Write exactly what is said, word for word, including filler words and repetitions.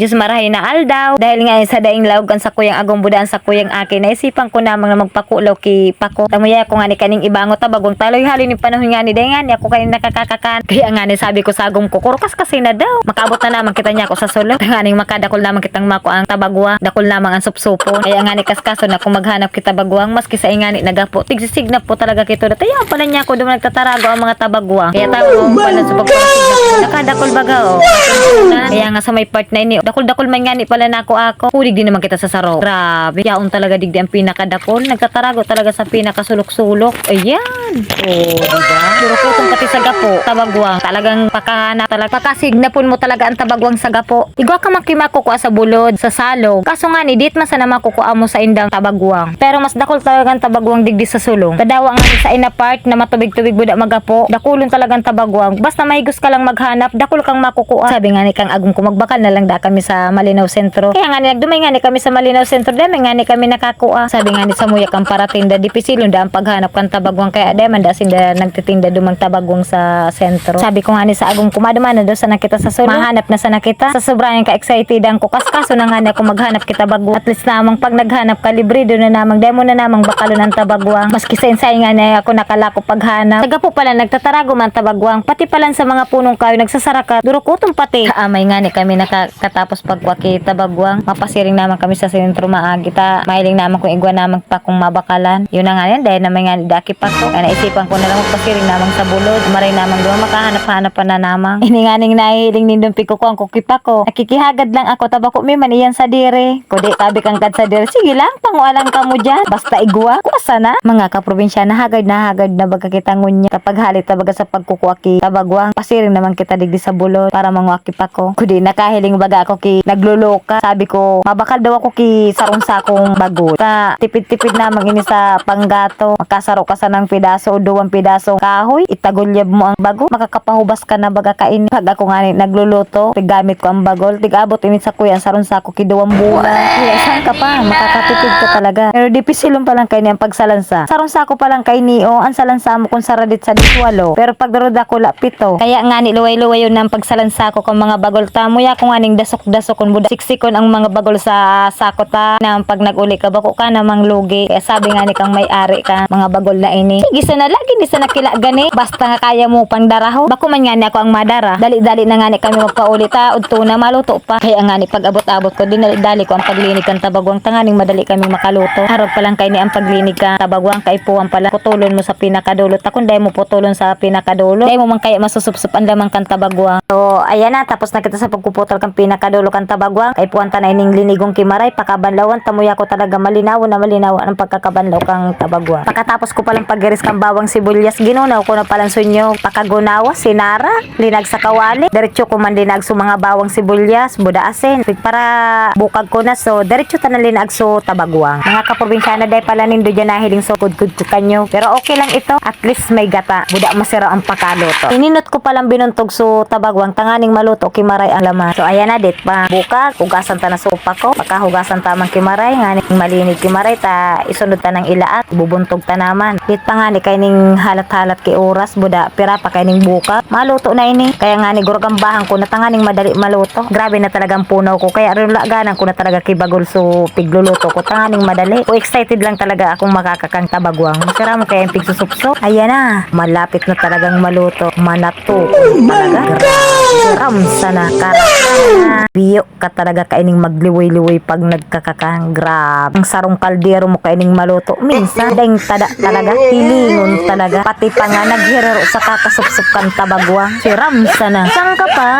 Diyos marahay na aldaw. Dahil nga sa daing laog kan sakuyang agom buda an sakuyang aki, naisipan ko namang na magpakulaw ki Pako. Tamuya ko ngani kaning ibangot ta bagwang taloy hali ning panahon ngani, dai ngani ako kayo nakakakakan. Kaya ngani sabi ko sa agom ko, "Kurkas kasi na daw. Makaabot na naman kita niya ako sa sulod." Tanganing makadakol naman kitang mako ang tabagwang. Dakol naman ang supsupon. Kaya ngani kaskaso na kung maghanap kita bagwang, maski sa ingani nagapo. Tigsisignap po talaga kito. Dati yan pala niya ako, doon nagtatarago ang mga tabagwang. Kaya tama mo pala sa pagpapasignap. Nakadakol baga, oh. Kaya nga sa may part na ini, dakol-dakol man ngani pala na ako, ako. Hulig din naman kita sa sarong. Grabe. Yaon talaga digdi ang pinakadakol. Nagtatarago talaga sa pinakasulok-sulok. Ayan. Oh, diba? Durukutong pati sa gapo. Tabagwang. Talagang pakahanap talaga. Pakasignapon mo talaga ang tabagwang sa gapo. Igwa ka man ki makukua sa bulod, sa salog. Kaso ngani, dit man sana makukua mo sa indang tabagwang. Pero mas dakol talaga ang tabagwang digdi sa sulong. Tadawa ngani sa ina part na matubig-tubig buda magapo. Dakulon talaga ang tabagwang. Basta mahigos ka lang maghanap, dakol kang makukua. Sabi ngani kang agom ko, magbakal na lang da kami sa Malinaw Sentro. Kaya ngani, nagdumay ngani kami sa Malinaw Sentro, dai man ngani kami nakakua. Sabi ngani sa muya kang paratinda, dipisilon da ang paghanap kan tabagwang, kaya dai man da sinda nagtitinda dumang tabagwang sa sentro. Sabi ko ngani sa agom ko, "Maduma na daw sana kita sa sulod. Mahanap na sana kita." Sa sobrang ka-excited ang ko, kaskaso na ngani ako maghanap kita bago. At least namang pag naghanap ka, libre doon na namang, dai mo na namang bakalon ang tabagwang. Maski sa insay ngani ako nakalako paghanap. Sa gapo pala, nagtatarago man tabagwang. Pati pala sa mga punong kahoy, nagsasarakat. Durukutong pati. Kaamay ngani kami nakakatapos pagkwa ki tabagwang. Mapasiring naman kami sa sentro maagi ta. Mahiling naman kung igwa naman pa kung mabakalan. Yun na nga yan, dahil naman nga daki pa ko. Kaya naisipan ko na lang magpasiring naman sa bulod. Maray naman doon, makahanap-hanap pa na namang. Ini nga ning nahihiling nindong pikukuan ko ki Pako. Nakikihagad lang ako, tabako mi man iyan sa dire. Kudi, sabi kang kad sa dire, "Sige lang, pangualang ka mo dyan. Basta igwa, kuasa na." Mga kaprobinsya, nahagad, nahagad na baga kita ngunya. Kapag halit na baga sa pagkukua ki tabagwang, pasiring naman kita digdi sa bulod para mangwa ki Pako. Kudi, nakahiling baga ako ki nagluluka. Sabi ko, mabakal daw ako ki sarong sakong bagol. Ta, tipid-tipid namang ini sa panggato. Makasaro ka sanang pidaso o duwang pidasong kahoy, itagulyab mo ang bagol. Makakapahubas ka na baga kaini. Pag ako ngani nagluluto, tiggamit ko ang bagol. Tig-abot ini sa kuya, sarong sako ki duwang bulan. Kaya saan ka pa? Makakatipid ka talaga. Pero dipisilon pa lang kaini ang pagsalansa. Sarong sako pa lang kaini, oh, ang salansa mo kung saradit sa diswalo. Pero pag darudakula, pito. Kaya ngani, luway-luway yun ang pagsalansa ko kang mga bagol. Tamuya ko nganing dasok-dasokon, buda siksikon ang mga bagol sa sako ta. Na pag nag-uli ka, bako ka namang lugi. Kaya sabi ngani kang may-ari ka, mga bagol na ini, "Sige sana, lagi ni sana kila gani. Basta nga kaya mo pang daraho." Bako man ngani ako ang madara. Dali-dali na ngani kami magpauli ta. Udto na, maluto pa. Kaya ngani, pag-abot-abot ko, dinali-dali ko ang paglinig kan tabagwang tanganing madali kami makaluto. Harap pa lang kaini ang paglinig kan tabagwang, kaipuhan pa lang. Putulon mo sa pinakadulo. Ta kung dai mo putulon sa pinakadulo, dai mo man kaya masusupsup ang laman kan tabagwang. So, ayan na, tapos na kita sa pagpuputol kan pinakadulo kan tabagwang. Kaipuhan ta na ining linigong ki Maray, pakabanlawan, tamuya ko talaga malinawan na malinawan ang pagkakabanlaw kan tabagwang. Pakatapos ko palang paggiris kan bawang sibuyas, ginunaw ko na palang sunyo, pakagunawa, sinara, linag sa kawali. Diretso ko man linag so mga bawang sibuyas, buda asin. Para bukag ko na, so, diretso ta na linag so tabagwang. Mga kaprobinsyano, dai pala nindo dyan nahiling so gudgud ko kanyo. Pero okay lang ito, at least may gata. Buda masira ang pakaluto. Ininot ko palang binuntog so tabagwang tanganing maluto ki Maray ang laman. So, ayan na, dit pa. Bukag, hugasan ta na so Pako. Pagkahugasan ta man ki Maray, nganing malinig ki Maray, ta isunod ta nang ilaat. Ibubuntog ta naman. Dit pa ngani kaining halat-halat ki oras, buda, pira pa kaining bukag. Maluto na ini. Kaya ngani, gurgambahan ko na tanganing madali maluto. Grabe na talagang punaw ko. Kaya rulaganan ko na talaga ki bagol so pigluluto ko. Tanganing madali. O, excited lang talaga akong makakakang tabagwang. Masira mo kaya yung pigsusupsop. Ayan na. Malapit na talagang maluto. Manato. Oh my God! Grabe. Ramsa na. Karasa na. Biyo ka talaga kaining magliway-liway pag nagkakakang. Grabe. Ang sarong kaldero mo kaining maluto. Minsan, daing tada talaga. Hilingon talaga. Pati pa nga naghiraro sa kakasupsop kan tabagwang. Si Ramsa na. Saan ka pa?